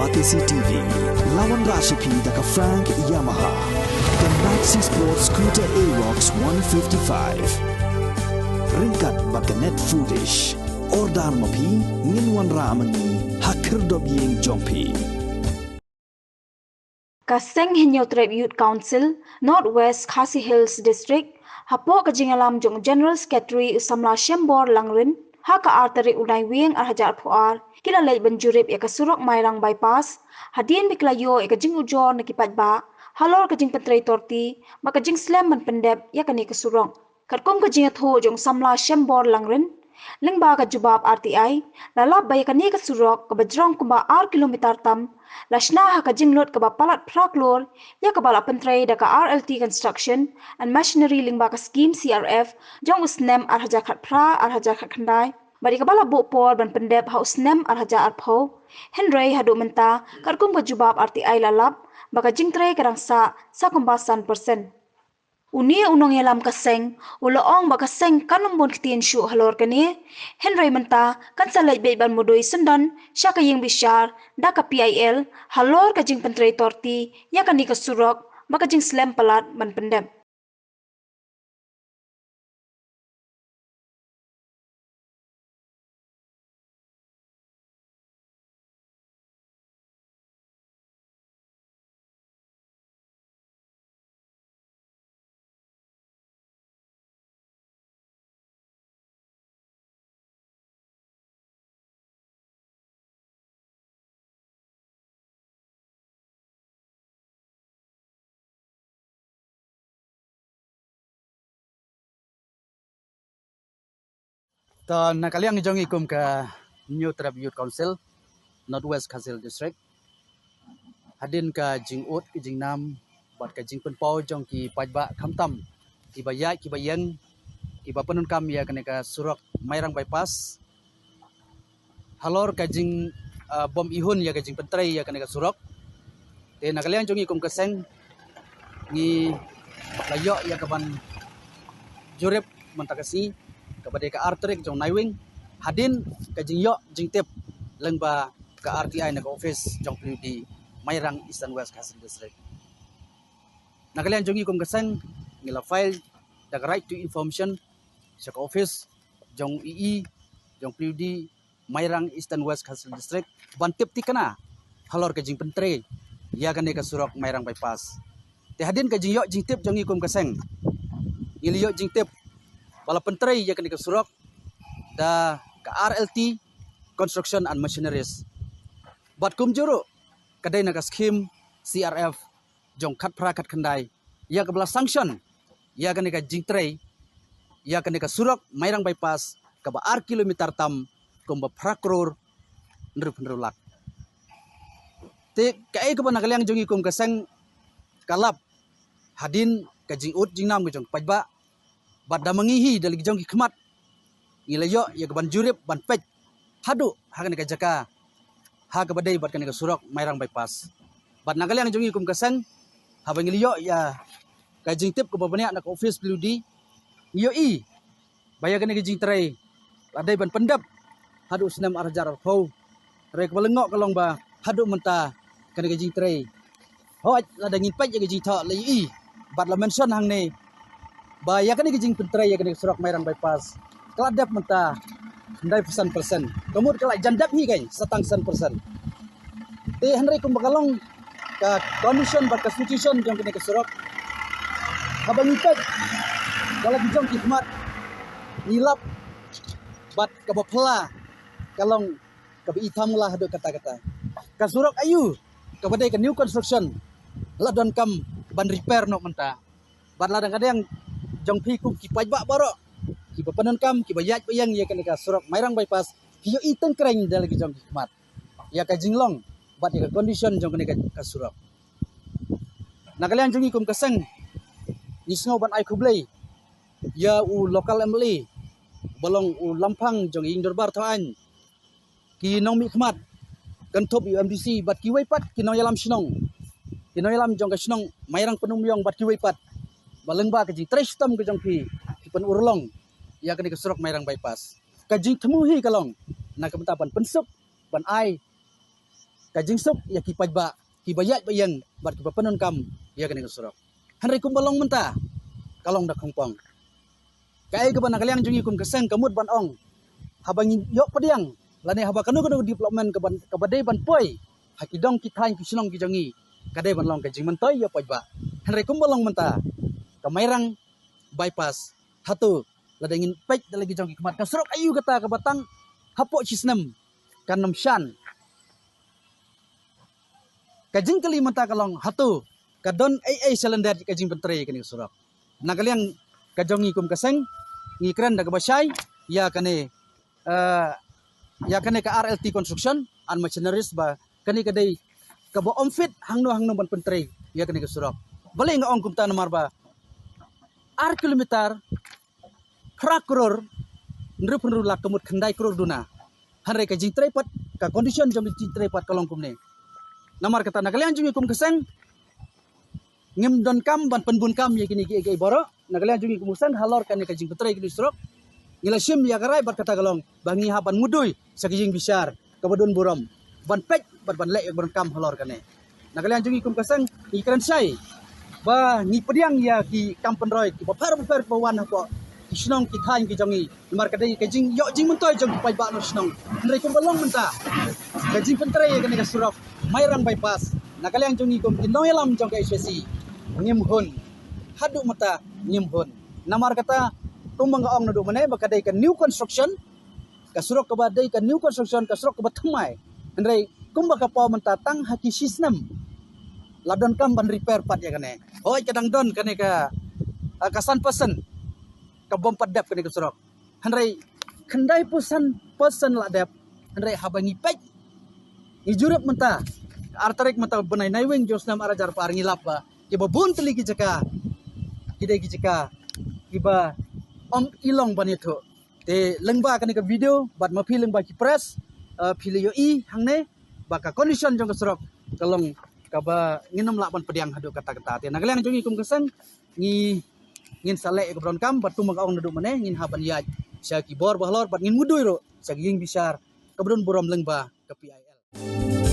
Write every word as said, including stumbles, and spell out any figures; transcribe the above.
Batesi T V, la wanrah sha phi da ka Frank Yamaha, ka Maxi Sport Scooter Aerox one fifty-five. Ryngkat bad ka Net Foodish. Order ma phi, ngin wanrah ma ngi ha khyrdop ïing jong phi. Ka Seng Hynñiewtrep Youth Council, North West Khasi Hills District, hapoh ka jingïalam jong General Secretary u samla Shembor Langrin, ha ka ar tarik u Naiwieng ar hajar arphew ar, ki la leit ban jurip ïa ka surok Mairang Bypass, hadien ba ki la ïoh ïa ka jingujor na ki paidbah halor ka jingpyntrei torti bad ka jingslem ban pyndep ïa kane ka surok. Katkum ka jingïathuh jong u samla Shembor Langrin, lyngba ka jubab R T I, la lap ba ïa kane ka surok kaba jrong kumba ar kilometer tam, la shna ha ka jinglut kaba palat phra klur, ïa kaba la pyntrei da ka R L T Construction and Machinery lyngba ka skhim C R F jong u snem ar hajar khatphra ar hajar khatkhyndai, bad ïa kaba la buh por ban pyndep ha u snem ar hajar arphew. Hynrei haduh mynta, katkum ka jubab R T I la lap ba ka jingtrei ka dang sah sa kumba san percent. Une u nongïalam ka seng u la ong ba ka seng kan ym bun ktien shuh halor kane, hynrei mynta kan sa leit beit ban mudui syndon sha ka ïing bishar da ka P I L halor ka jingpyntrei torti ïa kane ka surok bad ka jingslem palat ban pyndep. To, na ka liang jong i kum ka Hynñiewtrep Youth Council, North West Khasi Hills District, hadien ka jingud ka jingnam bad ka jingpynpaw jong ki paidbah khamtam kiba ïaid kiba ïeng, kiba pyndonkam ïa kane ka surok Mairang Bypass, halor ka jing, ah, bym ihun ïa ka jingpyntrei ïa kane ka surok. Te na ka liang jong i kum ka seng, ngi la ïoh ïa ka ban jurip mynta ka sngi, kaba dei ka ar tarik jong Naiwieng, hadien ka jingïoh jingtip lyngba ka R T I na ka office jong P W D Mairang, Eastern West Khasi Hills District. Na ka liang jong i kum ka seng, ngi la file da ka right to information sha ka office jong E E jong P W D Mairang, Eastern West Khasi Hills District, ban tip thikna halor ka jingpyntrei ïa kane ka surok Mairang Bypass. Te hadien ka jingïoh jingtip jong i kum ka seng, ngi la ïoh jingtip ba la pyntrei ïa kane ka surok da ka R L T Construction and Machineries. Bad kumjuh ruh ka dei na ka skhim C R F jong khatphra khatkhyndai, ïa kaba la sanction ïa kane ka jingtrei ïa kane ka surok Mairang Bypass kaba ar kilometer tam, kumba phra klur hynriewphew hynriew lak. Te kaei kaba na ka liang jong i kum ka seng ka lap hadien ka jingud jingnam ka jong ki paidbah, bad da ma ngi hi da la ki jong ki khmat, ngi la ïoh ïa ka ban jurip ban peit haduh ha kane ka jaka, ha kaba dei bad kane ka surok Mairang Bypass. Bad na ka liang jong i kum ka seng, haba ngi la ïoh ïa ka jingtip kaba bniah na ka office P W D, ngi ïohi ba ïa kane ka jingtrei la dei ban pyndep haduh snem ar hajar arphew. Hynrei kaba lyngngoh ka long ba haduh mynta kane ka jingtrei, hooid, lada ngin peit ïa ka jingthoh la ïohi bad la mention hangne ba ïa kane ka jingpyntrei ïa kane ka surok Mairang Bypass ka la dep mynta hynriewphew san percent. Ka mut ka la jan dep hi kein sa tang san percent. Te hynrei kumba ka long ka condition bad ka situation jong kane ka surok, haba ngi peit da la ki jong ki khmat, ngi lap bad kaba phylla ka long kaba i thamla haduh katta katta. Ka surok aïu kaba dei ka new construction la donkam ban repair noh mynta? Bad lada ka dang jong phi kum ki paidbah baroh kiba pyndonkam, kiba ïaid ba ïeng ïa kane ka surok Mairang Bypass, phi ïohi tyngkreiñ da la ki jong ki khmat ïa ka jinglong bad ïa ka condition jong kane ka, ka surok. Na ka liang jong i kum ka seng, ngi sngew ban ai khublei ïa u local M L A ba long u Lamphang jong i Ïing Dorbar Thawaiñ, ki nongmihkhmat, kynthup ïa u M D C bad kiwei pat ki nongïalam shnong, ki nongïalam jong ka shnong Mairang Pynum Ïong bad kiwei pat, ba lyngba ka jingtrei shitom ka jong phi, ki pynurlong ïa kane ka surok Mairang Bypass. Ka jingthmu hi ka long na ka bynta ban pynsuk, ban ai ka jingsuk ïa ki paidbah kiba ïaid ba ïeng bad kiba pyndonkam ïa kane ka surok. Hynrei kumba long mynta ka long da khongpong. Kaei kaba na ka liang jong ngi kum ka seng ka mut ban ong, haba ngi ïoh pdiang lane haba kano kano development kaba, kaba dei ban poi ha ki dong ki thaiñ ki shnong ki jong ngi, ka dei ban long ka jingmyntoi ïa paidbah. Hynrei kumba long mynta ka Mairang bypass, hato lada ngin peit da la ki jong ki khmat ka surok aïu kata kaba tang hapoh shi snem kan ym shan. Ka jingkylli mynta ka long, hato ka don ei ei shalyndet ka jingpyntrei kane ka surok? Na ka liang ka jong ngi kum ka seng ngi kren da kaba shai ïa kane, eh, ïa kane ka R L T Construction and Machineries ba kane ka dei kaba ym fit hangno hangno ban pyntrei ïa kane ka surok. Balei nga ong kumta? Namar ba ar kilometer phra klur hynriew phew hynriew lak ka mut khyndai klur duna. Hynrei ka jingtrei pat, ka condition jong ka jingtrei pat ka long kumne. Namar kata na ka liang jong ngi kum ka seng ngim donkam ban pynbun kam ïa kine kiei kiei baroh. Na ka liang jong ngi kum ka seng halor kane ka jingpyntrei kane ka surok ngi la shim ïa ka rai bad kata ka long ba ngi hap ban mudui sha ka jingbishar kaba don burom ban peit bad ban leh ïa ka ban kam halor kane. Na ka liang jong ngi kum ka seng ngi kren shai ba ngi pdiang ïa ki kam pynroi kiba pher bapher ba wan hapoh ki shnong ki thaiñ ki jong ngi. Namar ka dei ka jingïoh jingmyntoi jong ki paidbah na shnong. Hynrei kumba long mynta ka jingpyntrei ïa kane ka surok Mairang bypass, na ka liang jong ngi kum ki nongïalam jong ka H S C ngim hun. Haduh mynta ngim hun. Namar kata kumba nga ong naduh mynne ba ka dei ka new construction, ka surok kaba dei ka new construction, ka surok kaba thymmai. Hynrei kumba ka paw mynta tang ha ki shi snem la donkam ban repair pat ïa kane. Hooid ka dang don kane ka, ah, ka san percent ka bym pat dep kane ka surok. Hynrei khyndai percent, percent la dep. Hynrei haba ngi peit ngi jurip mynta ar tarik mynta bnai Naiwieng jong snem ar hajar arphew ar ngi lap ba kiba bun tylli ki jaka ki dei ki jaka kiba ym i long ban ïathuh. Te lyngba kane ka video bad ma phi lyngba ki press, eh, phi la ïohi hangne ba ka condition jong ka surok ka long kaba ngin ym lah ban pdiang haduh katta katta. Te na ka liang jong ngi kum ka seng ngi, ngin sa leh ïa ka ba donkam bad kumba nga ong naduh mynne ngin hap ban ïaid sha ki bor ba halor bad ngin mudui ruh sha ka jingbishar kaba don burom lyngba ka P I L.